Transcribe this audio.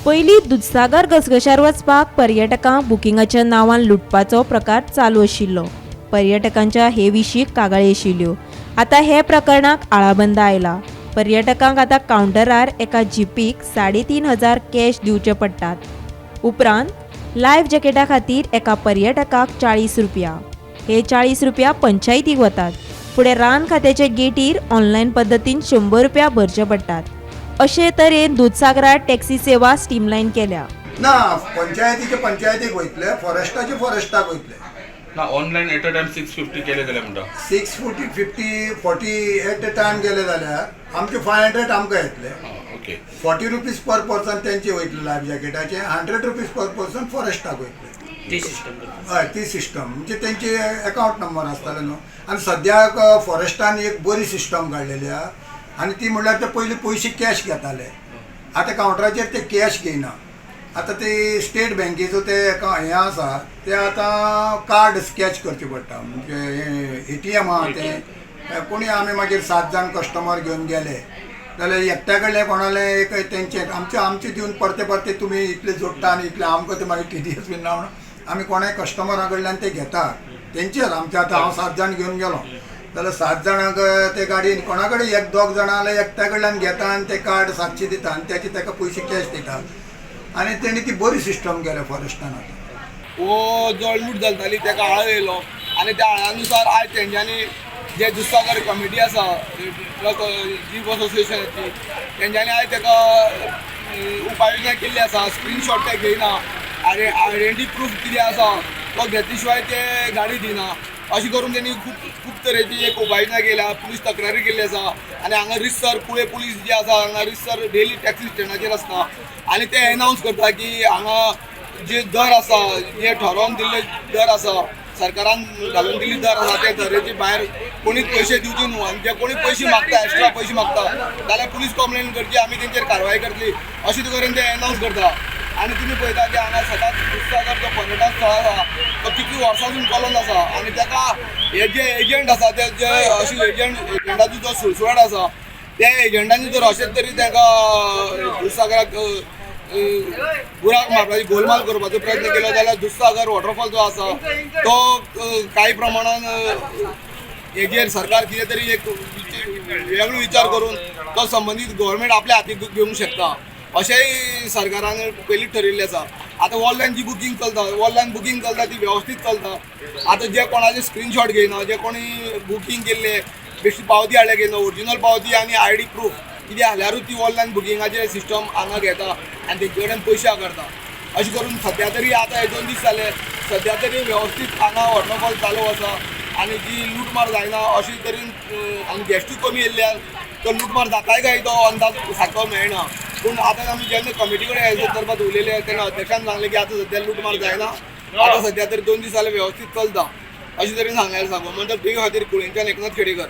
पयलीं दुदसागर घसघश्यार वचपाक पर्यटकांक बुकिंगाच्या नांवान लुटपाचो प्रकार चालू आशिल्लो. पर्यटकांच्या हे विशीं कागाळी आशिल्ल्यो. आतां हे प्रकरणाक आळाबंदा आयला. पर्यटकांक आतां कावंटरार एका जिपीक 3500 कॅश दिवचे पडटात. उपरांत लायफ जॅकेटा खातीर एका पर्यटकाक 40 रुपया. हे 40 रुपया पंचायतीक वतात. फुडें रान खात्याचे गेटीर ऑनलायन पद्दतीन 100 रुपया भरचे पडटात. अशे तरेन दुदसागरार टॅक्सी सेवा स्ट्रीमलायन केल्या. ना, पंचायतीचे पंचायतीक वयतले, फॉरेस्टाचे फॉरेस्टाक वयतले. ना, online at a time 650 केले जाल्यार म्हणटा. 640, 50, 40 at a time गेले जाल्यार आमचे 500 आमकां येतले. ₹40 पर पर्सन तेंचे वयतले लायफ जॅकेटाचे, ₹100 पर पर्सन फॉरेस्टाक वयतले. ती सिस्टम. हय, ती सिस्टम म्हणजे तेंचे अकावंट नंबर आसताले न्हू. आनी सद्याक फॉरेस्टान एक बरी सिस्टम काडलेली आहा आनी ती म्हणल्यार ते पयलीं पयशे कॅश घेताले, आतां कावंटराचेर ते कॅश घेयना. आतां ते स्टेट बँकेचो ते हें आसा, ते आतां कार्ड स्कॅच करचें पडटा, म्हणजे हें एटीएम आहा तें. कोणी आमी मागीर सात जाण कस्टमर घेवन गेले जाल्यार एकट्या कडले कोणाले एक तेंचे आमचे आमचे दिवन परते परते तुमी इतले जोडटा आनी इतले आमकां ते मागीर टीडीएस बीन लावन आमी कोणाय कस्टमरा कडल्यान ते घेता तेंचेच आमचे. आतां हांव सात जाण घेवन गेलो जाल्यार सात जाणांक ते गाडयेन कोणा कडेन एक दोग जाणां जाल्यार एकट्या कडल्यान घेता आनी ते कार्ड 700 दिता आनी तेचे ताका पयशे कॅश दिता आनी तेणी ती बरी सिस्टम केल्या फॉरेस्टान आतां. हो जो लूट चलताली तेका आळो येयलो आनी त्या आळ्या नुसार आयज तेंच्यांनी जे दुधसागर कमिटी आसा, ट्रक जीप असोसिएशनाची, तेंच्यांनी आयज तेका उपाय योजना केल्ली आसा. स्क्रीनशॉट ते घेयना आनी आयडेंटी प्रूफ कितें आसा तो घेतले शिवाय ते गाडी दिना. अशें करून तेणी खूब खूब तरेची एक उपाययोजना केल्या, पुलीस तक्रारी केल्ली आसा. आनी हांगा रितसर कुळे पुलीस जे आसा, हांगा रितसर डेली टॅक्सी स्टँडाचेर आसता आनी ते एनावन्स करता की हांगा जे दर आसा, जे ठरोवन दिल्ले दर आसा, सरकारान घालून दिल्ली दर आसा, त्या दराचे भायर कोणीच पयशे दिवचे न्हू आनी जे कोणी पयशे मागता, एक्स्ट्रा पयशे मागता जाल्यार पुलीस कंप्लेन करची, आमी तेंचेर कारवाय करतली, अशें करून ते एनावन्स करता. आनी तुमी पळयता की हांगा सदांच दुधसागर जो पर्यटन स्थळ आसा तो कितली वर्सां कॉलन आसा आनी तेका हे जे एजंट आसा, ते जे अशे एजंटाचो जो सुळसुळाट आसा, त्या एजंटांनी जर अशेंच तरी ताका दुधसागराक बुराक मारपाची, गोलमाल करपाचो प्रयत्न केलो जाल्यार दुधसागर वॉटरफॉल जो आसा तो काही प्रमाणान हेजेर सरकार कितें तरी एक वेगळो विचार करून तो संबंदीत गव्हर्मेंट आपल्या हातीक घेवंक शकता, अशेंय सरकारान पयलींच ठरयल्लें आसा. आतां ऑनलायन जी बुकींग चलता, ऑनलायन बुकींग चलता ती वेवस्थीत चलता. आतां जे कोणाचे स्क्रीनशॉट घेयना, जे कोणी बुकींग केल्ले बेश्टी पावती हाडल्या घेयना, ओरिजिनल पावती आनी आयडी प्रूफ कितें आसल्यारूच ती ऑनलायन बुकिंगाचे सिस्टम हांगा घेता आनी तेंचे कडेन पयशे करता. अशें करून सद्या तरी आतां हे 2 दीस जाले, सद्या तरी वेवस्थीत हांगा वॉटरफॉल चालू आसा आनी जी लुटमार जायना अशे तरेन आनी गेस्टूय कमी येयल्ल्यान तो लुटमार जाताय काय तो अंदाज सारको मेळना. पूण आतां आमी जेन्ना कमिटी कडेन हे संदर्भात उलयले तेन्ना अध्यक्षान सांगलें की आतां सद्या लुटमार जायना, आतां सद्या तरी 2 दीस जाले वेवस्थीत चलता, अशें तरेन सांगलें. सांगू म्हणटा ते खातीर कुळेंच्यान एकनाथ खेडेकर.